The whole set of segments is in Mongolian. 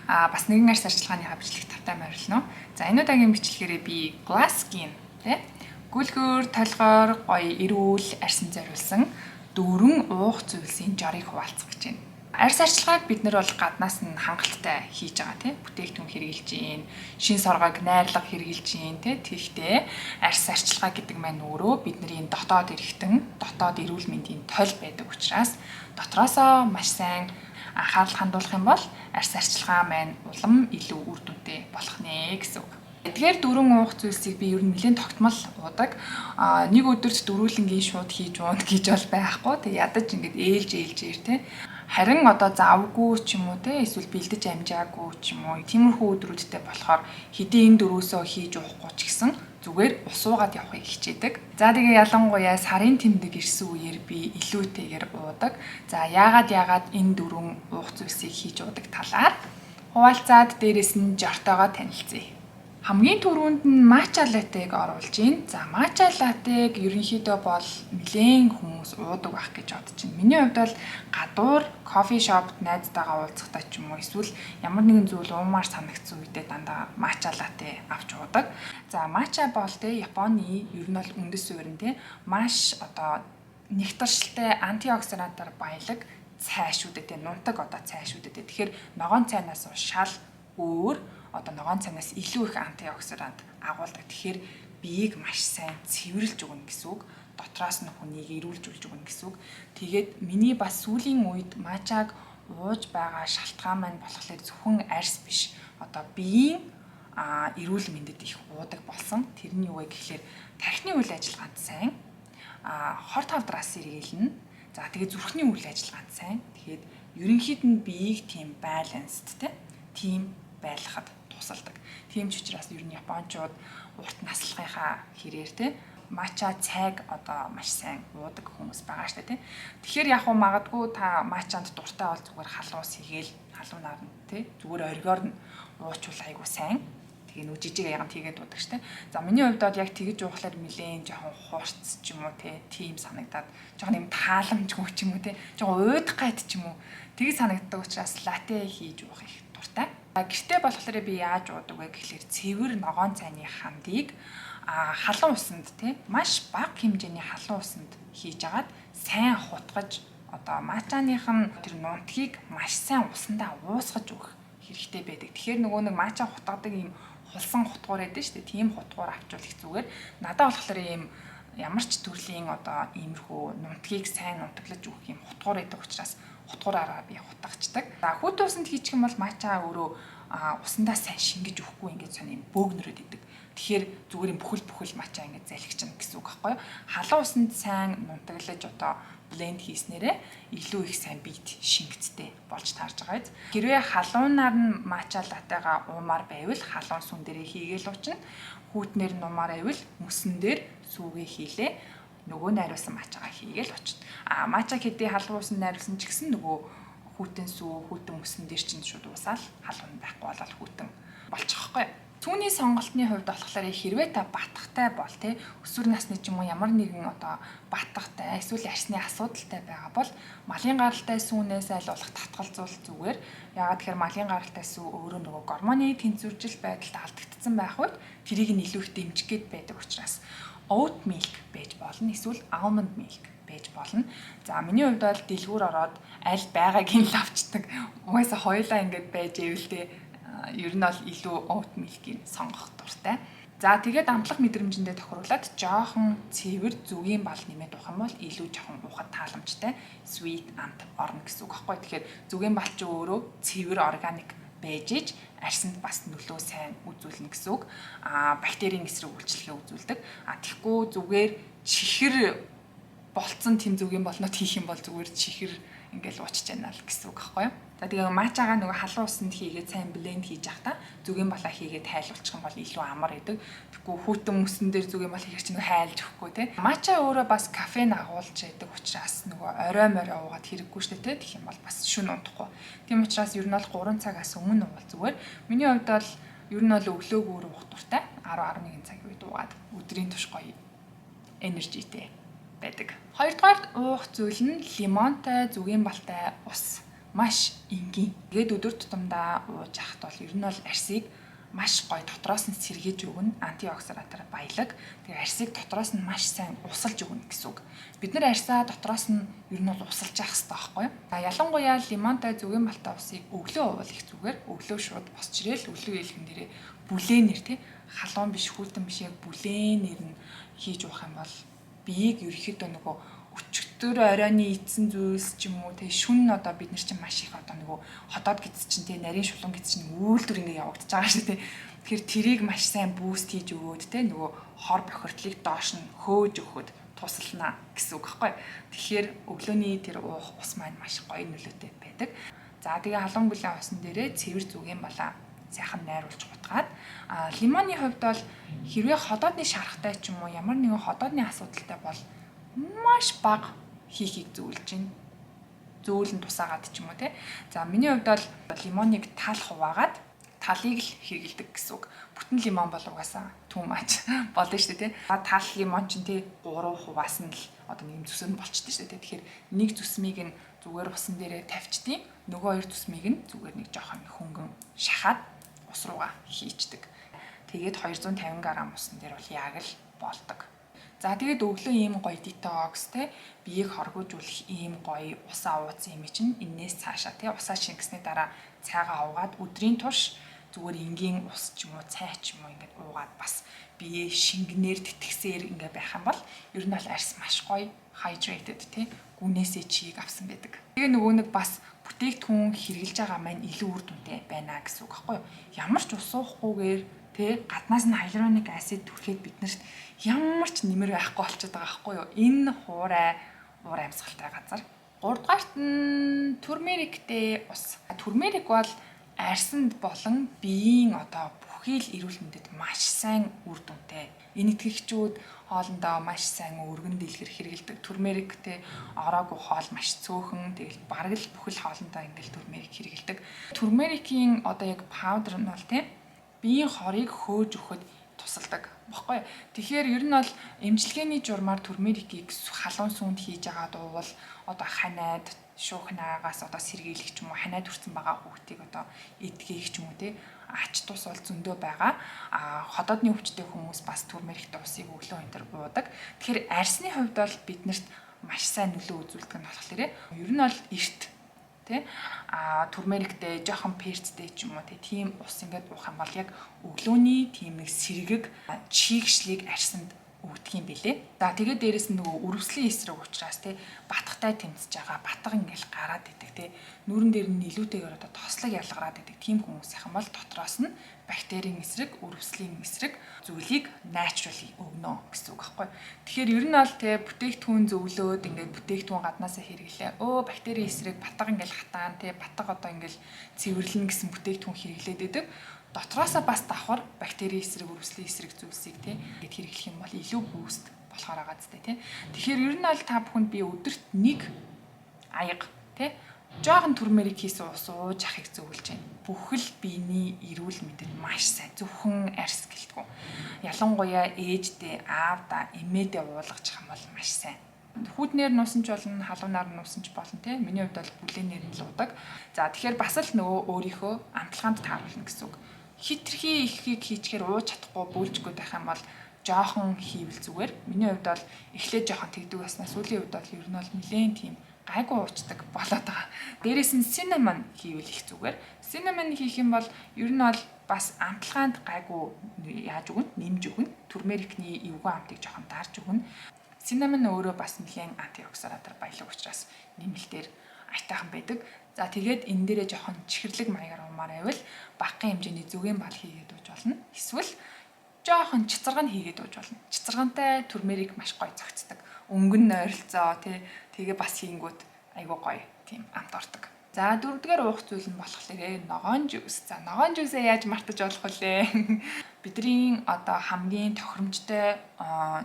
Бас нэгэн арьс арчилгааныхаа бичлэг тавтай морилно. За, энэ удаагийн бичлэгээрээ би glass skin тий, гүлгөр, толгоор гоё эрүүл арьсан зориулсан дөрвөн уух зүйлсийн жорыг хуваалцах гэж байна. Арьс арчилгааг бид нар бол гаднаас нь хангалттай хийж байгаа, тий, бүтээгдэхүүн хэрэглэж гин, шин соргог, найрлага хэрэглэж гин, тий. Тэгэхдээ арьс арчилгаа гэдэг маань өөрөө бидний дотоод эрхтэн, дотоод эрүүл мэндийн толь байдаг учраас дотроосоо маш сайн анхаарал хандуулах юм бол арьс арчилгаа маань улам илүү үр дүнтэй болох нэ гэсэн үг. Эдгээр дөрвөн уух зүйлсийг би ер нь нэлээд тогтмол уудаг. Нэг өдөрт дөрвөлнгийн шууд хийж ууна гэж бол байхгүй. Тэг ядаж ингээд ээлж ээлжээр, те. Харин одоо завгүй ч юм уу, те, эсвэл бэлдэж амжаагүй ч юм уу, тиймэрхүү өдрүүдтэй болохоор хэдий энэ дөрвөөсөө хийж уухгүй ч гэсэн зүгээр ус уугаад явахыг хичээдэг. За, тэгээ ялангуяа сарын тэмдэг ирсэн үеэр би илүүтэйгээр уудаг. За, яагаад энэ дөрвөн уух зүйлсийг хийж уудаг талаар хуваалцаад, дээрэс нь жортойгоо танилцъя. Хамгийн түрүүнд нь матча латтег оруулж гин. За, матча латтег ерөнхийдөө бол нэлээн хүмүүс уудаг байх гэж бодож байна. Миний хувьд бол гадуур coffee shop д найзтайгаа уулзахдаа ч юм уу, эсвэл ямар нэгэн зүйл уумаар санагдсан үедээ дандаа матча латте авч уудаг. За, матча бол, те, Японы ер нь бол үндэс суурин, те, маш одоо нэгтаршилтай антиоксидантаар баялаг цай шүү дээ, те, нунтаг одоо цай шүү дээ. Тэгэхээр ногоон цайнаас шал өөр, одоо ногоон цайнаас илүү их антиоксидант агуулдаг. Тэгэхээр биеийг маш сайн цэвэрлж өгнө гэсэн үг. Дотроос нь хүнийг эрүүлжүүлж өгнө гэсэн үг. Тэгээд миний бас сүүлийн үед матчаг ууж байгаа шалтгаан маань болохоор зөвхөн арьс биш. Одоо биеийн эрүүл мэндэд их уудаг болсон. Тэр нь юу вэ гэхлээр тархины үйл ажиллагаанд сайн, хор тавдраас сэргийлнэ. За, тэгээд зүрхний үйл ажиллагаанд сайн. Тэгээд ерөнхийд нь биеийг тийм balanced, те, тийм байлгахад тусалдаг. Тийм ч учраас ер нь японочууд урт наслахынхаа хэрээр, те, матча цайг одоо маш сайн уудаг хүмүүс байгаа штэ, тий. Тэгэхээр яг уу магадгүй та матчанд дуртай бол зүгээр халуун ус хийгээл халуунаар нь, тий, зүгээр оргиор нь уучвал айгу сайн. Тэгээ нүү жижиг яган тийгээд уудаг штэ. За, миний хувьд бол яг тэгэж уухлаар нилээн жоохон хурц ч юм уу, те, тийм санагдаад, жоохон юм тааламжгүй ч юм уу, те, жоохон уйдах гайд ч юм уу, тэг санагддаг учраас латте хийж уух их дуртай. Гэртээ болохоор би яаж уудаг вэ гэхлээр цэвэр ногоон цайны хандыг халуун усанд, тий, маш бага хэмжээний халуун усанд хийж агаад сайн хутгаж, одоо матчаных нь тэр нунтгийг маш сайн усандаа уусгаж өгөх хэрэгтэй байдаг. Тэгэхээр нөгөө нэг матча хутгадаг ийм хулсан хутгуур байдаг шүү дээ. Тийм хутгуур авчвал их зүгээр. Надад болохоор ийм ямар ч төрлийн одоо иймэрхүү нунтгийг сайн нунтаглаж өгөх юм хутгуур байдаг учраас хутгуураараа би хутгачдаг. За, хүйтэн усанд хийчих юм бол матча өөрөө усандаа сайн шингэж өгөхгүй, ингээд сони юм бөөгнөрөөд идэг. Тэгэхээр зүгээр юм бүхэл бүхэл матча ингээд залхичихна гэсэн үг байхгүй юу? Халуун усанд сайн нунтаглаж, одоо blend хийснээрээ илүү их сайн биед шингэцтэй болж таарж байгаа биз. Хэрвээ халуунаар нь матча латтега уумаар байвал халуун сүүн дээрээ хийгээл уучна. Хүйтнээр нь уумаар байвал мөсөн дээр сүүгээ хийлээ, нөгөө найруулсан матчагаа хийгээл очно. Матча хэдий халуун усан найруулсан ч гэсэн нөгөө хүйтэн сүү, хүйтэн мөсөн дээр чинь шууд уусаал халуун байхгүй болол хүйтэн болчихохгүй. Түүний сонголтны хувьд болохоор хэрвээ та батгатай бол, те, өсвөр насны ч юм уу, ямар нэгэн одоо батгатай эсвэл арьсны асуудалтай байгаа бол малын гаралтай сүүнээс аль болох татгалзуул зүгээр. Яагаад тэгэхээр малын гаралтай сүү өөрөө нөгөө гормоны тэнцвэржил байдалд алдагдсан байх үед тэрийг нь илүү их дэмжих гээд байдаг учраас oat milk байж болно, эсвэл almond milk байж болно. За, миний хувьд бол дэлгүүр ороод аль байгаагийн л авчдаг. Угаасаа хоёулаа ингэж байж ивэл, те, ер нь бол илүү oat milk-ийг сонгох дуртай. За, тэгээд амтлах мэдрэмжэндээ тохируулаад жоохон цэвэр зүгийн бал нэмээд уух юм бол илүү жоохон уухад тааламжтай, sweet амт орно гэсэн үг байхгүй. Тэгэхээр зүгийн бал чи өөрөө цэвэр органик байж иж арьсанд бас нөлөө сайн үзүүлнэ гэсэн үг. Бактерийн эсрэг үйлчилгээ үзүүлдэг. Тэгэхгүй зүгээр чихэр болцсон тэм зүгийн болнот хийх юм бол зүгээр чихэр ингээл уучж яана л гэсэн үг байхгүй юу? За, тэгээ матчагаа нөгөө халуун усанд хийгээд сайн blend хийж явахдаа зүгийн балаа хийгээд хайлуулчих юм бол илүү амар байдаг. Тэгэхгүй хүйтэн мөсөн дээр зүгийн бал хийх чинь хайлж өгөхгүй, те. Матча өөрөө бас кофеин агуулж байдаг учраас нөгөө орой морой уугаад хэрэггүй шүү дээ, те. Тэгэх юм бол бас шүн унтахгүй. Тийм учраас ер нь бол 3 цагаас өмнө уувал зүгээр. Миний хувьд бол ер нь бол өглөөгөөр уух дуртай. 10 11 цагийн үед уугаад өдрийн турш гоё energy тэй байдаг. Хоёрдугаар уух зүйл нь лимонтой зүгийн балтай ус. Маш энгийн. Тэгээд өдөр тутамдаа ууж ахт бол ер нь бол арсыг маш гоё дотроос нь сэргийж өгнө, антиоксидантаар баялаг. Тэгээ арсыг дотроос нь маш сайн усалж өгнө гэсэн үг. Бид нар арьсаа дотроос нь ер нь бол усалж явах хэрэгтэй байхгүй юу? За, ялангуяа лимонтой зөгийн балтай усыг өглөө уувал их зүгээр. Өглөө шууд босч ирээл өглөө элгэн дээрээ бүлээнэр, тий, халуун биш, хүйтэн биш, яг бүлээнэр нь хийж уух юм бол биеийг ерөөхдөө нөгөө өчигдөр оройны идсэн зүйлс ч юм уу, тэг шүн одоо бид нар чинь маш их одоо нөгөө ходоод гэдэс чинь, тэг нарийн шулуун гэдэс чинь үйлдвэр ингэ явагдаж байгаа шүү дээ. Тэгэхээр тэрийг маш сайн boost хийж өгөөд, те, нөгөө хор бохирдлыг доош нь хөөж өгөхөд тусална гэсэн үг байхгүй. Тэгэхээр өглөөний тэр уух ус маань маш гоё нөлөөтэй байдаг. За, тэгээ халуун бүлээн усан дээрээ цэвэр зөгийн балаа сайхан найруулж гутгаад, а лимоны хувьд бол хэрвээ ходоодны шарахтай ч юм уу, ямар нэгэн ходоодны асуудалтай бол маш бага хийхийг зөвлөж байна. Зөөлөн тусаагаад ч юм уу, те. За, миний хувьд бол лимоныг тал хуваагаад талыг л хэрэглэдэг гэсэн үг. Бүтэн лимон бол угаасаа too much болно шүү дээ, тий. Тал лимон чинь, тий, 3 хуваасан л одоо нэг зүсэм болчихдээ шүү дээ. Тэгэхээр нэг зүсмийг нь зүгээр усан дээрээ тавьчдیں۔ Нөгөө хоёр зүсмийг нь зүгээр нэг жоохон хөнгөн шахаад ус руугаа хийчдэг. Тэгээд 250 г усан дээр бол яг л болдог. За, тэгээд өглөө ийм гоё детокс, те, биеийг хоргиужуулах ийм гоё усаа ууцсан юм чинь энээс цаашаа, те, усаа шингэсний дараа цайгаа уугаад өдрийн турш зүгээр энгийн ус ч юм уу, цай ч юм уу ингээд уугаад бас биеэ шингэнээр тэтгэсээр ингээд байх юм бол ер нь бол арьс маш гоё hydrated, те, гүнээсээ чийг авсан байдаг. Тэгээ нөгөө нэг бас бүтээгдэхүүн хэрэглэж байгаа маань илүү үр дүнтэй байна гэсэн үг байхгүй юу? Ямар ч ус уухгүйгээр, тэ, гаднаас нь hyaluronic acid түрхэд биднэрт ямар ч нэмэр байхгүй болчиход байгаа байхгүй юу? Энэ хуурай уур амьсгалтай газар. Гуравдугаарт нь turmeric тэй ус. Turmeric бол арьсанд болон биеийн одоо бүхий л эрүүл мэндэд маш сайн үр дүнтэй. Энэтхэгчүүд хоолндоо маш сайн өргөн дэлгэр хэрэглэдэг. Turmeric тэй ороогүй хоол маш цөөхөн. Тэгэл бараг л бүхэл хоолндоо ингээл turmeric хэрэглэдэг. Turmeric ийн одоо яг powder нь бол, тийм, биеийн хорыг хөөж өгөхөд тусалдаг баггүй. Тэгэхээр ер нь бол эмчилгээний журмаар turmeric ийг халуун сүүнд хийж байгаа дуувал одоо ханиад, шуухнаагаас одоо сэргийлэх ч юм уу, ханиад хүрсэн байгаа хүүхдийг одоо эдгээх ч юм уу, те, ач тус бол зөндөө байгаа. А ходоодны өвчтэй хүмүүс бас turmeric тэй усыг өглөө энэ төр уудаг. Тэгэхээр арьсны хувьд бол биднэрт маш сайн нөлөө үзүүлдэг нь болохоор ер нь бол эрт, тий, а turmeric тэй, жоохон перцтэй ч юм уу, тий, тийм ус ингээд уух юм бол яг өглөөний тийм нэг сэргэг чийгшлийг арьсанд өгдөг юм бэлээ. За, тэгээд дээрэс нь нөгөө үрвслийн эсрэг учраас, тий, батгатай тэмцэж байгаа, батга ингээл гараад идэг, тий, нүүрэн дээр нь илүүтэйгээр одоо тослог ялгараад идэг тийм хүмүүс юм бол дотроос нь бактерийн эсрэг, үрвслийн эсрэг зүйлийг naturally өгнө гэсэн үг байхгүй. Тэгэхээр ер нь бол, тий, бүтээгдэхүүн зөвлөөд ингээд бүтээгдэхүүн гаднаасаа хэрэглээ. Өө, бактерийн эсрэг, батга ингээл хатаан, тий, батга одоо ингээл цэвэрлэн гэсэн бүтээгдэхүүн хэрэглээд идэг, дотроосоо бас давхар бактери эсрэг, үрвслийн эсрэг зүйлсийг, тий, ингээд хэрэглэх юм бол илүү boost болохоор байгаа зү, тий. Тэгэхээр ер нь бол та бүхэнд би өдөрт нэг аяга, тий, жоохон turmeric хийсэн ус ууж ахыг зөвлөж байна. Бүхэл биений эрүүл мэндэд маш сайн. Зөвхөн арьс гэлтгүй. Ялангуяа ээждээ, аавда, эмээдээ уулгах юм бол маш сайн. Хүйтнээр нуусан ч болно, халуунаар нуусан ч болно, те. Миний хувьд бол бүлээнээр нь л уудаг. За, тэгэхээр бас л нөгөө өөрийнхөө амталгаанд тааруулна гэсэн үг. Хитрхи ихийг хийчихээр ууж чадахгүй бөөлжих гээд байх юм бол жоохон хийвэл зүгээр. Миний хувьд бол эхлээд жоохон тэгдэг байснаа сүүлийн үед бол ер нь бол нэлээд тийм гайгүй уучдаг болоод байгаа. Дээрээс нь cinnamon хийвэл их зүгээр. Cinnamon хийх юм бол ер нь бол бас амталгаанд гайгүй яаж өгнө? Нэмж өгнө. Turmeric ний эвгүй амтыг жоохон дарж өгнө. Cinnamon өөрөө бас нэлээд антиоксидантаар баялаг учраас нэмэлтээр аятайхан байдаг. За, тэгээд энэ дээрээ жоохон чихэрлэг маягаар уумаар байвал багахан хэмжээний зөгийн бал хийгээд ууж болно. Эсвэл жоохон цацарга нь хийгээд ууж болно. Цацаргантай turmeric маш гоё зохицдог. Өнгөн ойролцоо, тий. Тэгээ бас хийнгүүт айгуу гоё тийм амт ордог. За, дөрөвдүгээр уух зүйл нь болохоор ногоон juice. За, ногоон juice ээ яаж мартаж болох вүлээ? Бидний одоо хамгийн тохиромжтой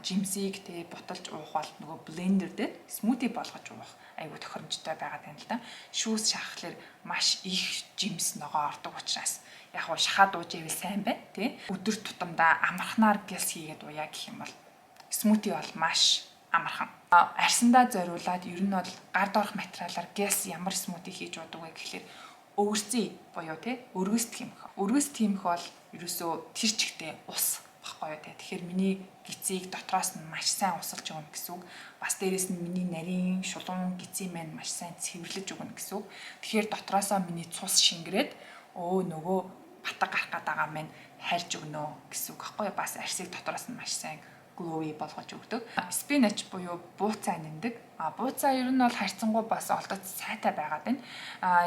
жимсийг, тэ, буталж уух бол нөгөө блендер дээр smoothie болгож уух айгуу тохиромжтой байгаа юм л да. Шүүс шахахлаар маш их жимс ногоо ордог учраас яг гоо шахаад ууж ивэл сайн байна, тий. Өдөр тутамдаа амархнаар гялс хийгээд ууя гэх юм бол smoothie бол маш Амархан. Арьсандаа зориулаад ер нь бол гар доорх материалаар гэс ямар smoothie хийж уудаг вэ гэхлээр өвөрзий буюу те өргөс тхимх. Өргөс тхимх бол ерөөсөө тэр чигтээ ус баггүй юу те. Тэгэхээр миний гэцийг дотроос нь маш сайн усалж өгнө гэсэн үг. Бас дээрэс нь миний нарийн шулуун гэцийн маань маш сайн цэвэрлэж өгнө гэсэн үг. Тэгэхээр дотроосоо миний цус шингэрээд нөгөө батга гарах гээд байгаа маань харж өгнө гэсэн үг баггүй юу. Бас арьсыг дотроос нь маш сайн glowy болгож өгдөг. Spinach буюу бууцаа нэмдэг. Бууцаа ер нь бол харьцангуй бас олдоц сайтай байгаад байна.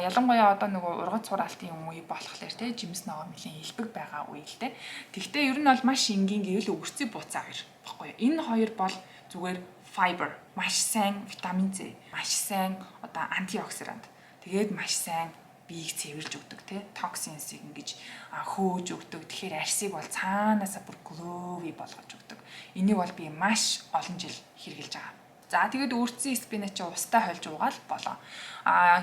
Ялангуяа одоо нөгөө ургац сураалтын үе болохоор те жимс ногоо нэлийн элбэг байгаа үе л те. Тэгвэл ер нь бол маш энгийн гэвэл өвөрцөй бууцаа хоёр баггүй юу. Энэ хоёр бол зүгээр fiber, маш сайн витамин С, маш сайн одоо антиоксидант. Тэгээд маш сайн биеийг цэвэрлж өгдөг тий toxins ыг ингэж хөөж өгдөг. Тэгэхээр арьсыг бол цаанаасаа бүр glowy болгож өгдөг. Энийг бол би маш олон жил хэрэглэж байгаа. За, тэгээд өвөрцийн spinach устай хольж уугаал болоо.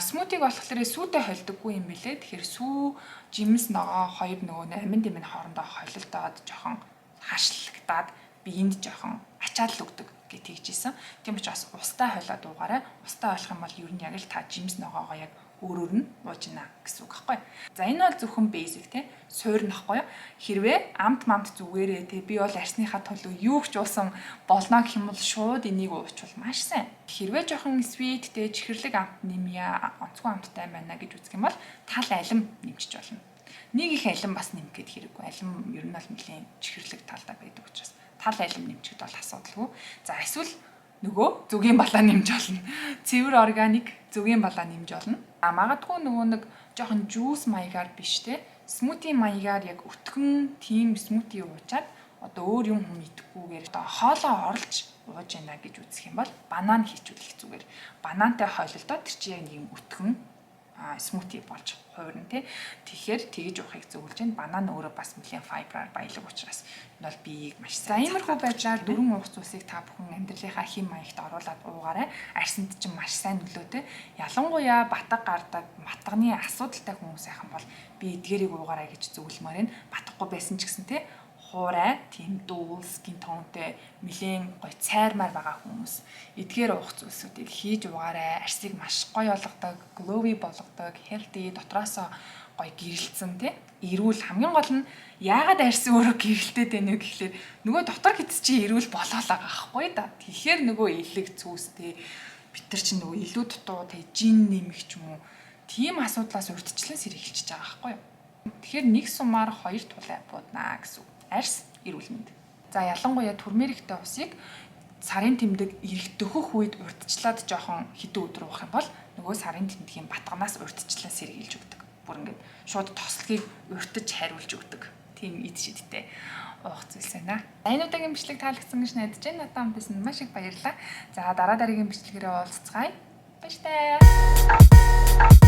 Smoothie г болохоор сүүтэй холдоггүй юм билэ. Тэгэхээр сүү, жимс, ногоо хоёр нөгөө амин дэмэн хоорондоо холилдоод жоохон хашлагтаад биеинд жоохон ачаал өгдөг гэж тэгжсэн. Тийм учраас устай холиод уугаарай. Устай болох юм бол ер нь яг л та жимс ногоогоо яг өөрөөр нь ууж гинэ гэсэн үг байхгүй. За, энэ бол зөвхөн basic те суур нөхгүй юу. Хэрвээ амт мамт зүгээрээ те би бол арьсныхаа төлөө юу ч уусан болно гэх юм бол шууд энийг уучвал маш сайн. Хэрвээ жоохон sweet те чихэрлэг амт нэмье, онцгой амттай байна гэж үзэх юм бол тал алим нэмчиж болно. Нэг их алим бас нэмэх гээд хэрэггүй. Алим ер нь бол нэлийн чихэрлэг талдаа байдаг учраас тал алим нэмчихэд бол асуудалгүй. За, эсвэл нөгөө зөгийн балаа нэмж болно. Цэвэр органик зөгийн балаа нэмж болно. Магадгүй нөгөө нэг жоохон juice маягаар биш те. Smoothie маягаар яг өтгөн тийм smoothie уучаад одоо өөр юм хүм идэхгүйгээр одоо хоолоо орлож ууж яана гэж үзэх юм бол банан хийчихвэл их зүгээр. Банантай хойлолдоод тэр чинь яг нэг юм өтгөн smoothie болж хувирна тий. Тэгэхээр тэгж уухыг зөвлөж байна. Банан өөрөө бас нэлээн fiber аар баялаг учраас энэ бол биеийг маш сайн. За, иймэрхүү байдлаар дөрвөн уух зүйлсийг та бүхэн амьдралынхаа хэм маягт оруулаад уугаарай. Арьсанд чинь маш сайн нөлөөтэй. Ялангуяа батга гардаг, батганы асуудалтай хүмүүс сайхан бол би эдгээрийг уугаарай гэж зөвлөмөр байна. Батгахгүй байсан ч гэсэн тий хуурай, тийм dull skin tone тэй, нэлээн гоё цайрмаар байгаа хүмүүс эдгээр уух зүйлсүүдийг хийж уугаарай. Арьсыг маш гоё болгодог, glowy болгодог, healthy, дотроосоо гоё гэрэлтсэн тий. Эрүүл, хамгийн гол нь яагаад арьс өөрөө гэрэлтээд байна вэ гэхлээр нөгөө дотор гэдэс чи эрүүл болоол байгаа байхгүй да. Тэгэхээр нөгөө элэг цүүстэй бид нар чинь нөгөө илүү дутуу тий жин нэмэх ч юм уу тийм асуудлаас урьдчилан сэргийлчихэж байгаа байхгүй юу. Тэгэхээр нэг сумаар хоёр тулай бууднаа гэсэн үг. Арьс, эрүүл мэнд. За, ялангуяа turmeric тэй усыг сарын тэмдэг ирэх дөхөх үед урьдчилаад жоохон хэдэн өдөр уух юм бол нөгөө сарын тэмдгийн батганаас урьдчилан сэргийлж өгдөг. Бүр ингээд шууд тослогийг урьдаж хариулж өгдөг. Тийм эд шидтэй уух зүйлс байна. Энэ удаагийн бичлэг таалагдсан гэж найдаж байна. Надад хамт байсан маш их баярлалаа. За, дараа дараагийн бичлэгээрээ уулзцгаая. Баяртай.